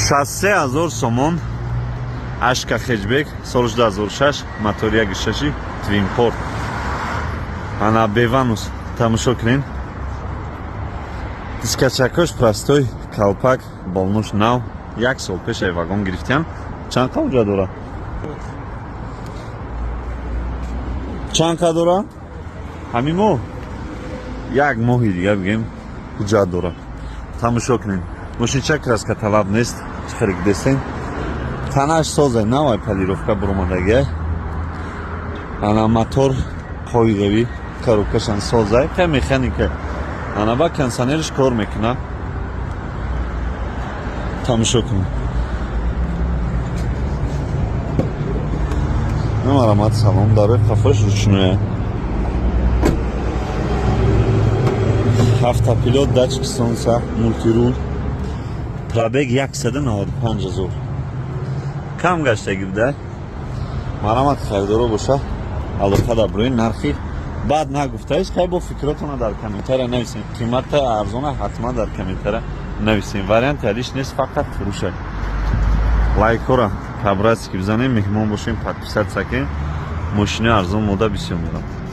63 000 сомон, Ашка хэтчбек, соли 2006, мотори 1,6 твинпорт. Ана беванус, тамошо кунед. Дискачакош простой, калпак болнуш нав, як сол пеш ай вагон гирифтиам. Чанд қа уҷа дора? Чанд қа дора? Ҳамин моҳ, як моҳи дига бигем, ҳуҷҷат дора. Тамошо кунед, мошинча краска талаб нест, чӣ десен, танаш созе, навай полировка буромадагия. Ана мотор қоидавӣ, коробкашан созай, ка механика. Ана ба кондиционерш кор мекуна. Тамошо кунед. Марҳамат, салом. Дарои қафош ручное, автопилот, датчик солнца, мультируль. Пробег 195 000, кам гаштаги буда. Марҳамат, харидоро боша, алоқа дар брои. Нархи баъд нагуфтаиш, хай бо фикротона дар комментария нависем. Қимата арзона, ҳатман дар комментария нависем. Варианти алиш нест, фақат фурӯша. Лайкҳора по-братски бизанем, меҳмон бошем, подписаться кунем. Мошини арзон мода бисёр мерам.